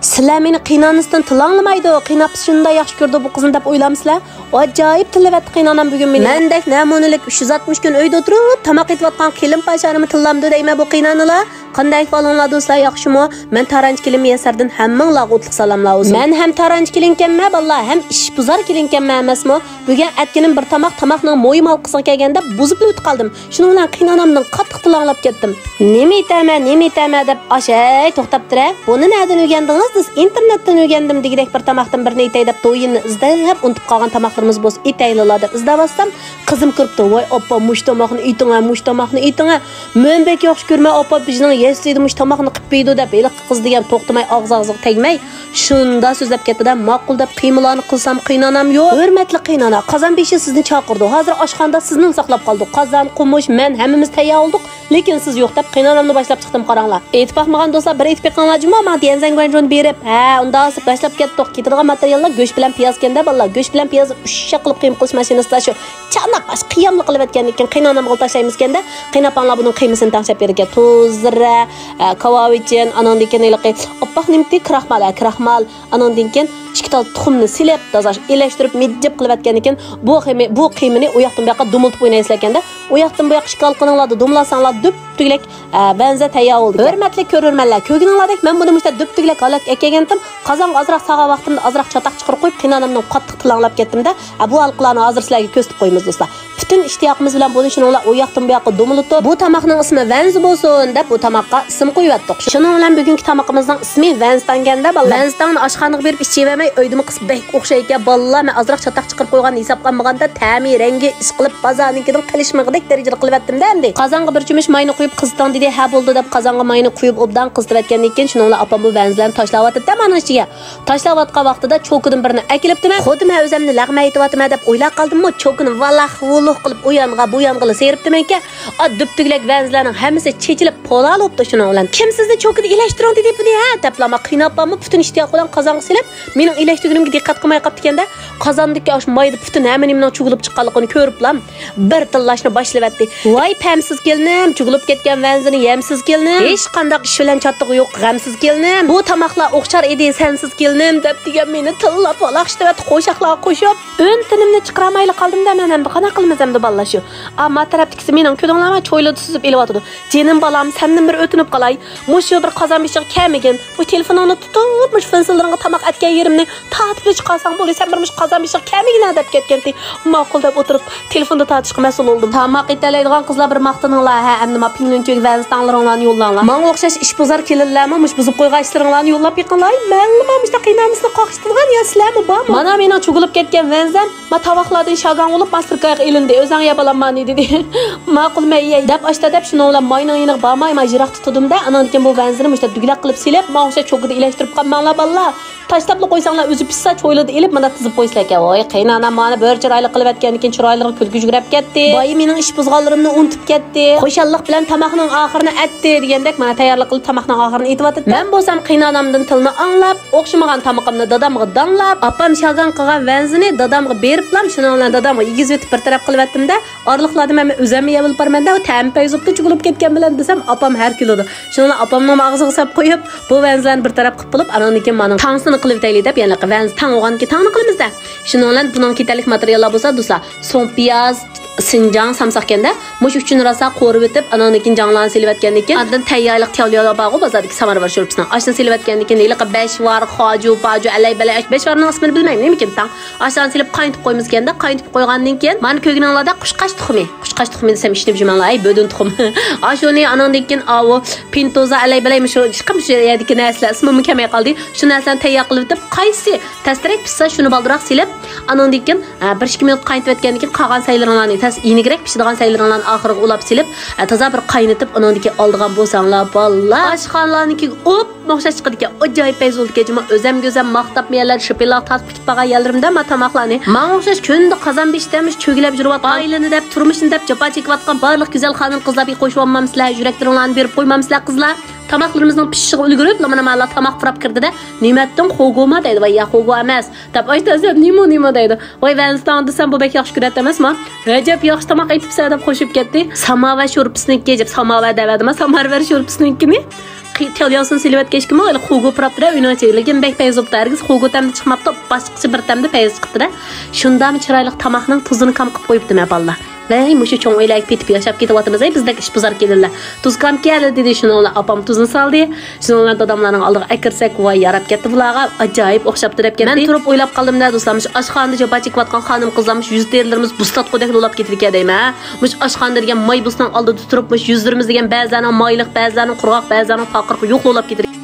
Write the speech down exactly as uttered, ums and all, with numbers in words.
سىلەر مېنى قىينانىسىدىن تىل ئاڭلىمايدۇ، قىيناپىسى شۇنداق ياخشى كۆرىدۇ بۇ قىزنى دەپ ئويلامسىلەر؟ ئاجايىپ تىللىۋەتتى قىينانام بۈگۈن مېنى. مەندەك نەمۇنىلىك ئۈچ يۈز ئاتمىش كۈن ئۆيدە ئولتۇرۇپ تاماق ئېتىۋاتقان قېلىن پاشانىمۇ تىللامدۇ دەيمەن بۇ قىينانىلار. قانداق ئەھۋالىڭلار دوستلار، ياخشىمۇ؟ مەن تارانچى كېلىن مىيەسەردىن ھەممىڭلارغا ئوتلۇق سالاملار بولسۇن. مەن ھەم تارانچى كېلىنكەنمەن بالىلار، ھەم ئىشپۇزار كېلىنكەنمەن ئەمەسمۇ؟ بۈگۈن ئەتكىنىم بىر تاماق، تاماقنىڭ مويۇم ھالقىسىغا كەلگەندە بۇزۇپلا ئۆتۈپ قالدىم. شۇنىڭ بىلەن قىينانامدىن قاتتىق تىل ئاڭلاپ كەتتىم. نېمە ئېتەمەن، نېمە ئېتەمەن دەپ، ئاشەي، توختاپ تۇرە. بۇنى نەدىن ئۆگەندىڭىز دېسە، ئىنتېرنېتتىن ئۆگەندىم دېگۈدەك بىر تاماقتىن بىرنى ئېتەي دەپ، دويىننى ئىزدەپ، ئۇنتۇپ قالغان تاماقلىرىمىز بولسا ئېتەيلىلا دەپ ئىزدەۋاتسام، قىزىم كىرىپتۇ. ۋاي ئاپا، مۇشۇ تاماقنى ئېتىڭە، مۇشۇ تاماقنى ئېتىڭە. مەن بەك ياخشى كۆرىمەن ئاپا، بىزنىڭ يەسلىدە مۇشۇ تاماقنى قىلىپ بېرىدۇ دەپ، ھېلىقى قىز دېگەن توختىماي ئاغزى ئاغزىغا تەگمەي، شۇنداق سۆزلەپ كەتتى-دە، ماقۇل دەپ قىيمىلارنى قىلسام قىينانام يوق. ھۆرمەتلىك قىينانا، قازان بېشى سىزنى چاقىرىدۇ. ھازىر ئاشخانىدا سىزنىلا ساقلاپ قالدۇق. قازان، قومۇچ، مەن ھەممىمىز تەييار بولدۇق. لېكىن سىز يوق دەپ قىينانامنى باشلاپ چىقتىم قاراڭلار. ئېيتىپ باقمىغان دوستلار، بىر ئېيتىپ بېقىڭلار جۇمۇ، ماڭا ديەنزەن گۇەنجۇنى بېرىپ، ھە، ئۇنداق باشلاپ كەتتۇق. كېتىدىغان ماتېرىياللار گۆش بىلەن پىيازكەن-دە بالىلار. گۆش بىلەن پىيازنى ئۇششاق قىلىپ قىيما قىلىش ماشىنىسىدا شۇ چاناق ئاش قىياملىق قىلىۋەتكەندىن كېيىن قىينانامغا تاشلايمىزكەن-دە، قىيناپاملار بۇنىڭ قىيمىسىنى تەڭشەپ بېرىدىكەن. تۇز، زىرە، ئە، كاۋاۋىچىن، ئانىڭدىن كېيىن ھېلىقى ئاپئاق نېمىتى، كراخمال، ئە، كراخمال. ئانىڭدىن كېيىن ئىككى تال تۇخۇمنى سېلىپ، تازا ئېلەشتۈرۈپ، مىجىپ قىلىۋەتكەندىن كېيىن بۇ قىيمى، بۇ قىيمىنى ئۇ ياقتىن بۇ ياققا دومىلىتىپ ئوينايسىلەركەن-دە. ئۇ ياقتىن بۇ ياققا ئىككى ھالقىنىڭلاردا دومىلاتساڭلار، دۈپتۈگىلەك، ئە، ۋەنزە تەييار بولىدىكەن. ھۆرمەتلىك كۆرۈرمەنلەر، كۆرگىنىڭلاردەك مەن بۇنى مۇشۇنداق دۈپتۈگىلەك ھالەتكە ئەكەلگەنتىم. قازانغا ئازراق سالغان ۋاقتىمدا ئازراق چاتاق چىقىرىپ قويۇپ، قىينانامدىن قاتتىق تىل ئاڭلاپ كەتتىم-دە. ھە، بۇ ھالقىلارنى ھازىر سىلەرگە كۆرسىتىپ قويىمىز، دوستلار. پۈتۈن ئىشتىياقىمىز بىلەن بۇنى شۇنىڭ بىلەن ئۇ ياقتىن بۇ ياققا دومىلىتىپ، بۇ تاماقنىڭ ئىسمى ۋەنزە بولسۇن دەپ، بۇ تاماققا ئىسىم قويۇۋەتتۇق. شۇنىڭ بىلەن بۈگۈنكى تامىقىمىزنىڭ ئىسمى ۋەنزتاڭكەن-دە، بالىلار. ۋەنزتاڭنى ئاشخانىغا بېرىپ ئىچىۋەرمەي، ئۆيدىمۇ قىز بەك ئوخشايدىكەن، بالىلار. مەن ئازراق چاتاق چىقىرىپ قويغان ھېسابقا ئالمىغاندا، تەمى، رەڭگى، ئىشقىلىپ، بازارنىڭكىدىن قېلىشمىغۇدەك دەرىجىدە قىلىۋەتتىم-دە ئەمدى. قازانغا بىر چۆمۈچ ماينى قۇيۇپ قىزىتىڭ دېدى، ھە بولدى دەپ، قازانغا ماينى قۇيۇپ، ئوبدان قىزىتىۋەتكەندىن كېيىن، شۇنىڭ بىلەن ئاپام بۇ ۋەنزىلەرنى تاشلاۋاتىدۇ-دە مانا ئىچىگە. تاشلاۋاتقان ۋاقتىدا چوكىدىن بىرنى ئەكېلىپتىمەن. خۇددى مەن ئۆزۈمنى لەغمەن ئېيتىۋاتىمەن دەپ ئويلاپ قالدىممۇ، چوكىنى ۋالاق-ۋۇلۇق قىلىپ ئۇ يانغا، بۇ يانغىلا سېرىپتىمەنكەن. ئا، دۈپتۈگىلەك ۋەنزىلەرنىڭ ھەممىسى چېچىلىپ پولالىپتۇ شۇنىڭ بىلەن. كىم سىزنى چوكىدا ئېلەشتۈرۈڭ دېدى بۇنى، ھە؟ دەپلا ما قىيناپاممۇ پۈتۈن ئىشتىياق بىلەن قازانغا سېلىپ، مېنىڭ ئېلەشتۈرگىنىمگە دىققەت قىلماي قاپتىكەن-دە. قازاندىكى ئاشۇ مايدا پۈتۈن ھەممە نېمىنىڭ چۇگۇلۇپ چىققانلىقىنى كۆرۈپلا، بىر تىللاشنى باشلىۋەتتى. ۋاي پەمسىز كېلىنىم، چۇگۇلۇپ كەتكەن ۋەنزىنى يەمسىز كېلىنىم. ھېچقانداق ئىش بىلەن چاتىقى يوق غەمسىز كېلىنىم. بۇ تاماقلار ئوخشار ئىدى سەنسىز كېلىنىم، دەپ دېگەن مېنى تىللاپ ۋالاقشىتىۋەتتى قوشاقلارغا قوشۇپ. ئۈن تىنىمنى چىقىرالمايلا قالدىم-دە مەن ئەمدى قانداق قىلىمىز ئەمدى بالىلار شۇ. ئا، ما تەرەپتىكىسى مېنىڭ كۆدۈڭلارما چويلىدا سۈزۈپ ئېلىۋاتىدۇ. جېنىم بالام، سەندىن بىر ئۆتۈنۈپ قالاي. مۇشۇ بىر قازان بېشىغا كەلمىگىن. مۇشۇ تېلېفونۇڭنى تۇتۇپ، مۇشۇ فىنسىللىرىڭغا تاماق ئەتكەن يېرىمنى تارتىپلا چىقارساڭ بولدى، سەن بىر مۇشۇ قازان بېشىغا كەلمىگىنە دەپ كەتكەنتى. ماقۇل دەپ ئولتۇرۇپ، تېلېفوندا تارتىشقا مەسئۇل بولدۇم. تاماق ئېتەلەيدىغان قىزلار بىر ماختىنىڭلار، ھە، ئەمدى ما پىڭلۈنچۈگە ۋەنزتاڭلىرىڭلارنى يوللاڭلار. ماڭا ئوخشاش ئىشپۇزار كېلىنلەرمۇ مۇشۇ بۇزۇپ قويغان ئىشلىرىڭلارنى يوللاپ بېقىڭلاي. مەنلا مۇشۇنداق قىينالمىسىنى قاقشىتىدىغان يا سىلەرمۇ بارمۇ؟ مانا مېنىڭ چۇگۇلۇپ كەتكەن ۋەنزەم، ما تاۋاقلاردىن شاگاڭ بولۇپ ماستېركارغا ئېلىندى. ئۆزۈڭ يە بالام مانى دېدى. ماقۇل، مەن يەي دەپ ئاشتا دەپ شۇنىڭ بىلەن ماينىڭ يېنىغا بارماي، ما يىراقتا تۇردۇم-دە، ئاناندىن كېيىن بۇ ۋەنزىنى مۇشۇنداق دۈگىلەك قىلىپ سېلىپ، ماڭا ئوخشاش چوكىدا ئېلەشتۈرۈپ قالماڭلار بالىلار. تاشلاپلا قويساڭلار ئۆزى پىشسا چويلىدا ئېلىپ مانا تىزىپ قويسىلەركەن. ۋاي قېيىنئانام مانا بىر چىرايلىق قىلىۋەتكەندىن كېيىن چىرايلىرىغا كۈلكە يۈگرەپ كەتتى. بايا مېنىڭ ئىشپۇزغانلىرىمنى ئۇنتۇپ كەتتى. خۇشاللىق بىلەن تاماقنىڭ ئاخىرىنى ئەتتى دېگەندەك مانا تەييارلىق قىلىپ تاماقنىڭ ئاخىرىنى ئېتىۋاتىدۇ. مەن بولسام قېيىنئانامدىن تىلنى ئاڭلاپ، ئوخشىمىغان تامىقىمنى دادامغا داڭلاپ، ئاپام شاگاڭ قىلغان ۋەنزىنى دادامغا بېرىپلام شۇنىڭ بىلەن دادامغا يېگۈزۈۋېتىپ بىر تەرەپ قىلىۋەتتىم-دە. ئارىلىقلاردا مەن ئۆزۈممۇ يەۋېلىپ بارىمەن-دە، ئۇ تەمى پەيزۇپتا چۇگۇلۇپ كەتكەن بىلەن دېسەم ئاپام ھەر كۈلىدۇ. شۇنىڭ بىلەن ئاپامنىڭ ئاغزىغا ساپ قويۇپ، بۇ ۋەنزىلەرنى بىر تەرەپ قىلىپ بولۇپ، ئاناندىن كېيىن مانىڭ تاڭسىنى قىلىۋېتەيلى دەپ، يەنە ۋەنزە تاڭ بولغاندىن كېيىن تاڭنى قىلىمىز-دە. شۇنىڭ بىلەن بۇنىڭغا كېتەرلىك ماتېرىياللار بولسا دوستلار، سوڭ پىياز، سىنجاڭ سامساقكەندە، مۇشۇ ئۈچىنى راسا قورۇۋېتىپ، ئاناڭدىن كېيىن جاڭلارنى سېلىۋەتكەندىن كېيىن، ئاندىن تەييارلىق تياۋلياۋلار بارغۇ بازاردىكى سامارۋار شورپىسىنىڭ. ئاشۇنى سېلىۋەتكەندىن كېيىن، ھېلىقى بەشۋار، خاجۇ، باجۇ، ئەلەي بەلەي، ئاشۇ بەشۋارنىڭ ئىسمىنى بىلمەيمەن، نېمىكىن تاڭ. ئاشۇلارنى سېلىپ قاينىتىپ قويىمىزكەندە، قاينىتىپ قويغاندىن كېيىن، مانا كۆرگىنىڭلاردا قۇشقاچ تۇخۇمى. قۇشقاچ تۇخۇمى دېسەم ئىشىنىپ جۈمەڭلار، ئەي، بۆدۈن تۇخۇم. ئاشۇنى ئاناڭدىن كېيىن ئاۋۇ پىنتوزا، ئەلەي بەلەي، مۇشۇ چىقىم شۇ يەردىكى نەرسىلەر، ئىسمىمۇ كەلمەي قالدى. شۇ نەرسىلەرنى تەييار قىلىۋېتىپ، قايسى تەستىرەك پىشسا، شۇنى بالدۇراق سېلىپ، ئاناندىن كېيىن، ھە، بىر ئىككى مىنۇت قاينىتىۋەتكەندىن كېيىن، قالغان سەيلىرىڭلارنى، تەس-، يېنىكرەك پىشىدىغان سەيلىرىڭلارنى ئاخىرىغا ئۇلاپ سېلىپ، ھە، تازا بىر قاينىتىپ، ئاناندىن كېيىن ئالىدىغان بولساڭلار، بالىلار، ئاشخانىلارنىڭكىگە ئوپمۇ ئوخشاش چىقىدىكەن. ئاجايىپ پەيزى بولىدىكەن جۇمۇ. ئۆزەمگە ئۆزەم ماختاپمۇ يەرلەر، شىپىلاق تارتىپ كېتىپ بارغان يەرلىرىمدە ما تاماقلارنى. ماڭا ئوخشاش كۈندە قازان بېشىدا مۇشۇ چۆگىلەپ يۈرۈۋاتقان، ئائىلىنى دەپ، تۇرمۇشىنى دەپ جاپا چېكىۋاتقان بارلىق گۈزەل خانىم قىزلار بىر قوشۇۋالمامسىلەر، يۈرەكلىرىڭلارنى بېرىپ قويمامسىلەر قىزلار. تاماقلىرىمىزنىڭ پىشىشىغا ئۈلگۈرۈپ، مانا مانا تاماق پۇراپ كىردى-دە، نېمە ئەتتىڭ، خوگوما دەيدۇ، ۋاي يا خوگو ئەمەس دەپ، ئايتىۋەرسەم، نېمو نېمو دەيدۇ. ۋاي ۋەنزتاڭ دېسەم، بۇ بەك ياخشى كۆرەتتى ئەمەسما؟ ئەجەب ياخشى تاماق ئېتىپسەن دەپ قوشۇپ كەتتى. ساماۋار شورپىسىنىڭكى، دەپ ساماۋار دەۋەردىما، سامارۋەر شورپىسىنىڭكىنى. قى-، تەليانسىنى سېلىۋەتكەچكىمۇ، ھېلى خۇگو پۇراپتۇ-دە ئۆينىڭ ئىچىگە. لېكىن بەك پەيزى بوپتۇ. ھەرگىز خۇگو تەمدە چىقماپتۇ، باشقىچە بىر تەمدە پەيزى چىقىپتۇ-دە. شۇنداقمۇ چىرايلىق تاماقنىڭ تۇزىنى كام قىلىپ قويۇپتىمەن، بالىلار. ۋەي، مۇشۇ چوڭ ئۆيلەرگە پېتىپ ياشاپ كېتىۋاتىمىز، ھەي، بىزدەك ئىشبىزار كېلىنلەر. تۇز كامكەن دېدى، شۇنىڭ بىلەن ئاپام تۇزنى سالدى. شۇنىڭ بىلەن داداملارنىڭ ئالدىغا ئەكىرسەك، ۋاي، ياراپ كەتتى بۇلارغا، ئاجايىپ ئوخشاپتۇ دەپ كەتتى. مەن تۇرۇپ ئويلاپ قالدىم-دە، دوستلار، مۇشۇ ئاشخانىدا جاپا چېكىۋاتقان خانىم-قىزلار مۇشۇ يۈز تېرىلىرىمىز بۇسلاتقۇدەك لولاپ كېتىدىكەن دەيمەن، ھە. مۇشۇ ئاشخانىدا دېگەن مايبۇسنىڭ ئالدىدا تۇرۇپ، مۇشۇ يۈزلىرىمىز دېگەن بەزىلەرنىڭ مايلىق، بەزىلەرنىڭ قۇرغاق، بەزىلەرنىڭ پارقىرىقى يوق لولاپ كېتىدىكەن.